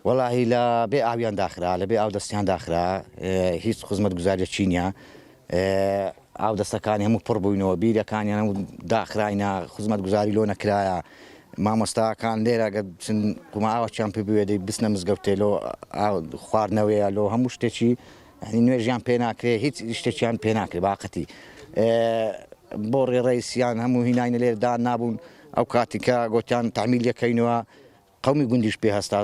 وەڵاهی لە بێ ئاویان داخرا لە بێ ئاو دەستیان داخرا هیچ خزمەت گوزاریەکی نییە ئاو دەستەکانی هەموو پڕ بووینەوە بیرەکانیان هەموو داخراینە خزمەت گوزاری لۆ نەکرایە مامۆستاکان لێرە گەر بچن قوما ئاوەکیان پێ بوێ دەی بچنە مزگەوتێ لۆ خواردنەوەیە لۆ هەموو شتێکی یعنی نوێژیان پێ ناکرێ هیچ شتێکیان پێ ناکرێ باقەتی بۆ ڕێڕەیسیان هەموو هیناینە لێر دان نابوون ئەو کاتیکە گۆتیان تەعمیل یەکەینەوە قەومی گوندیش پێ هەستا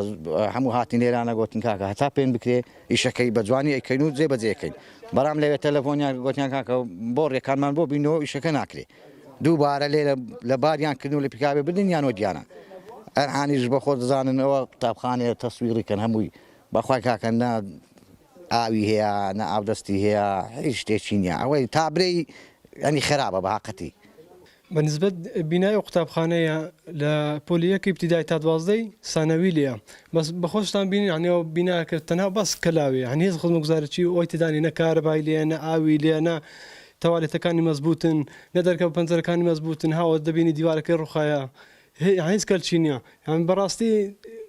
هەموو هاتین لێرانە گۆتن کاکە هەتا پێن بکرێ ئیشەکەی بە جوانی ئەیکەین و جێ بەجێ ئەکەین بەڵام لەوێ تەلەفۆنیان گۆتیان کاکە بۆ ڕێکانمان بۆ بینەوە ئیشەکە ناکرێ دووبارە لێرە لە باریان کردن و لە پیکابێ بردن یان وەدیانە ئەرهانیش بە خۆ دەزانن ئەوە قوتابخانەیە تەسویڕی کەن هەمووی بەخوای کاکە نە ئاوی هەیە نە ئاودەستی هەیە هیچ شتێکی نییە ئەوەی تابرێی ینی خراپە بە هاقەتی. بە نسبەت بینای ئەو قوتابخانەیە لە پۆلی یەک ئیبتیدای تا دوازدەی سانەوی لێیە بەس بە خۆشتان بینین یانی ئەو بیناکە تەنها بەس کەلاوێ یانی هیچ خزمەتگوزاریی ئەوی تێدا نیە نە کارەبای لێیە نە ئاوی لێیە نە تەوالێتەکانی مەزبووتن نە دەرکە و پەنجەرەکانی مەزبووتن هاوە دەبینی دیوارەکەی ڕوخایە یانی هیچ کەلکی نیە یانی بەڕاستی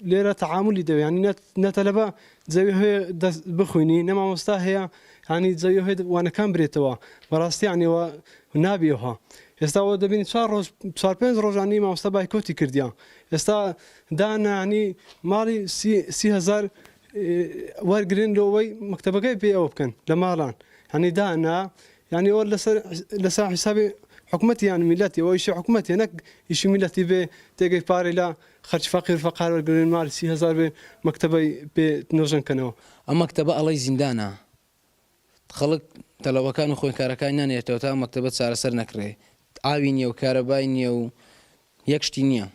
لێرە تەعامولی دەوێ یانی نە تەلەبە جەوی هەیە دەست بخوینی نە مامۆستا هەیە یانی جەوی هەیە وانەکان برێتەوە بەڕاستی یانی وە نابی ئەوها ئێستا وە دەبینی چوار ڕۆژ چوار پێنج ڕۆژانی مامۆستا بایکۆتی کردیە ئێستا دانانی ماڵی 30هزار وەرگن لەوەی مەکتەبەکەی پێ ئەوە بکەن لە ماڵان هەنی دانا یانی ئەوە لەسەر لەسەر حیسابی حکومەتی یان میلەتی ئەوە ئیشی حکومەتیە نەک ئیشی میلەتی بێ تێگەی پارەی لە خەرکی فەقیر فەقار وەرگرن مالی 30 هەزار بێ مەکتەبەی پێ نۆژەن کەنەوە. ئەم مەکتەبە ئەڵێی زیندانە خەڵک تەلەبەکان و خوێندکارەکانی نانێرێتەوە تا ئەم مەکتەبە چارەسەر نەکرێ ئاوی نیە و کارەبای نیە و یەک شتی نیە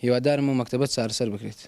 هیوادارم ئەو مەکتەبە چارەسەر بکرێت.